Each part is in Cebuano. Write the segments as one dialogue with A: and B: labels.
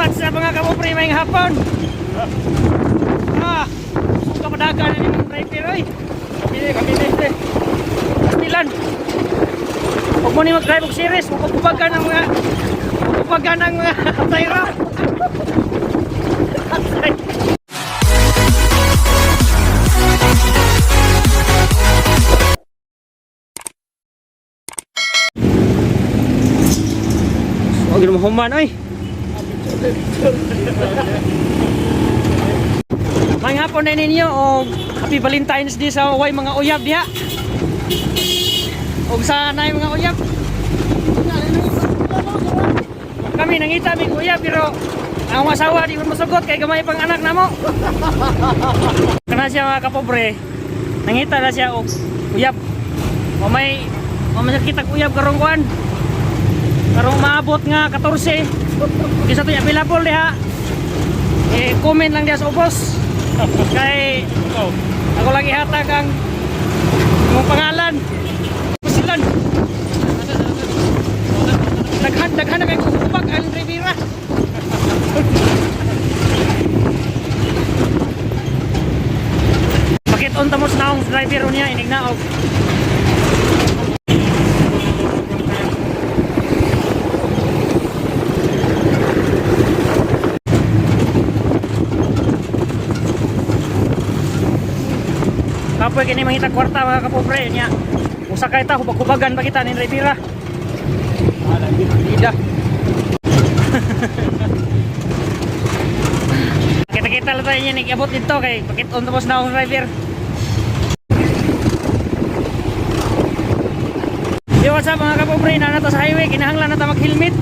A: What's up, mga kapopre, may hapon. Ah, kapadagan na nimong driver oy. Kami kami ni. Pastilan. Huwag mo ni mag-drive og series, huwag ng mga tayra. Huwag mo human oy. May hapon na ninyo o Happy Valentine's Day sa way mga uyab diha. Og sa nay mga uyab. Kami nangita mig uyab pero ang asawa di man mosugot kay gamay pang anak namo. Kana siya, mga kapobre. Nangita na siya og uyab. O may kita uyab karong kuan. Karong maabot nga 14. Di sa to available diha. Eh, comment lang diha sa ubos. Kay ako lang ihatag ang imong pangalan. Silan. Daghan daghan na kay kubag ang Rivera. Bakit on tamo sa naong driver niya inig naog. Kapoy kini mangita kwarta, mga kapobre niya. Usa kay ta hubag-hubagan pa kita ni Rivera. Ida. Kita-kita lang tayo niya nag-abot dito kay bakit on tapos na akong driver. Yo, what's up, mga kapobre, na ta sa highway, kinahanglan na ta mag-helmet.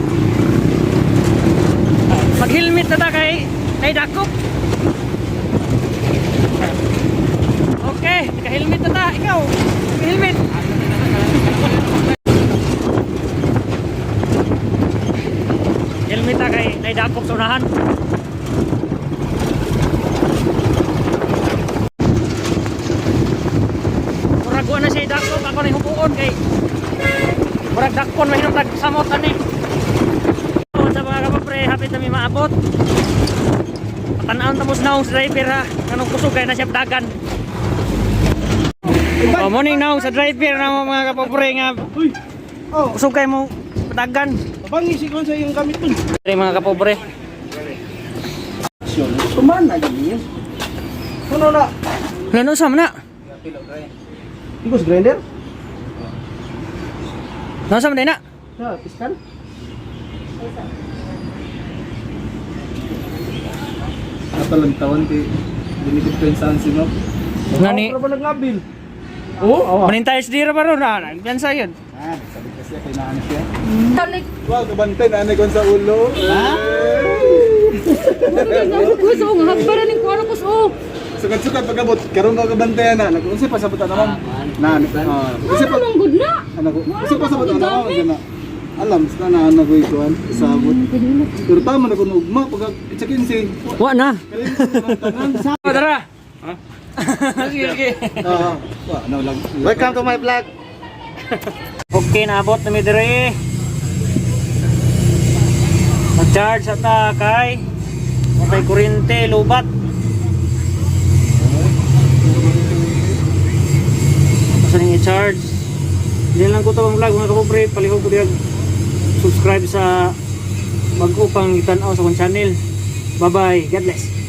A: Mag-helmet na ta kay dakop. Okay, naka-helmet na ta. Ikaw, naka-helmet. Helmet ta kay dakop sa unahan. Murag wa na siya dakop, ako na hubuon kay murag dakpon mahinom tag samot ani. Sa mga kapapre, hapit na mi maabot. Patan-awon tapos na ang driver ha. Anong kusog kay na siya dagan. Oh, morning na sa driver na mga kapapre nga
B: Uy! Oh,
A: kusog kay mo dagan.
B: Tabang isikon sa iyong gamit dun.
A: Dre, mga kapobre.
B: Aksyon. Tuman na yun. Ano na?
A: Lano sa man na?
B: Igos grinder?
A: Nasa man na?
B: Sa piskan?
C: Natalang taon kay binigit ko yung saan si Ma'am.
A: Ngani.
B: Ako ba naglabil? Oo, awa.
A: Manintay sa dira pa ron na. Piyansa yun.
C: Ah, sabi kasi kay naano siya. Wow, kabantay na kon sa ulo. Ha?
D: Gusto ko nga para ning kuno ko so.
C: Sukad-sukad pagabot, karon ba kabantay na? Nag-unsa pa sa buta na, ma'am? Na, ah, unsa pa
D: Ano good na?
C: ano ko? Unsa pa sa buta na, ma'am? Unsa na? Alam sa na ano ko ikuan sabot. Pero tama na kuno ugma pag sa 15.
A: Wa na.
C: Tanan.
A: Oh, tara. Sige, sige.
C: Ah, wa ano lang.
B: Welcome to my vlog.
A: Okay, naabot na mi dire. Mag-charge sa ta kay matay kuryente, lubat. Tapos ning i-charge. Hindi lang ko to ang vlog, mga kapobre, palihog ko diag subscribe sa bago pang itan-aw sa akong channel. Bye bye. God bless.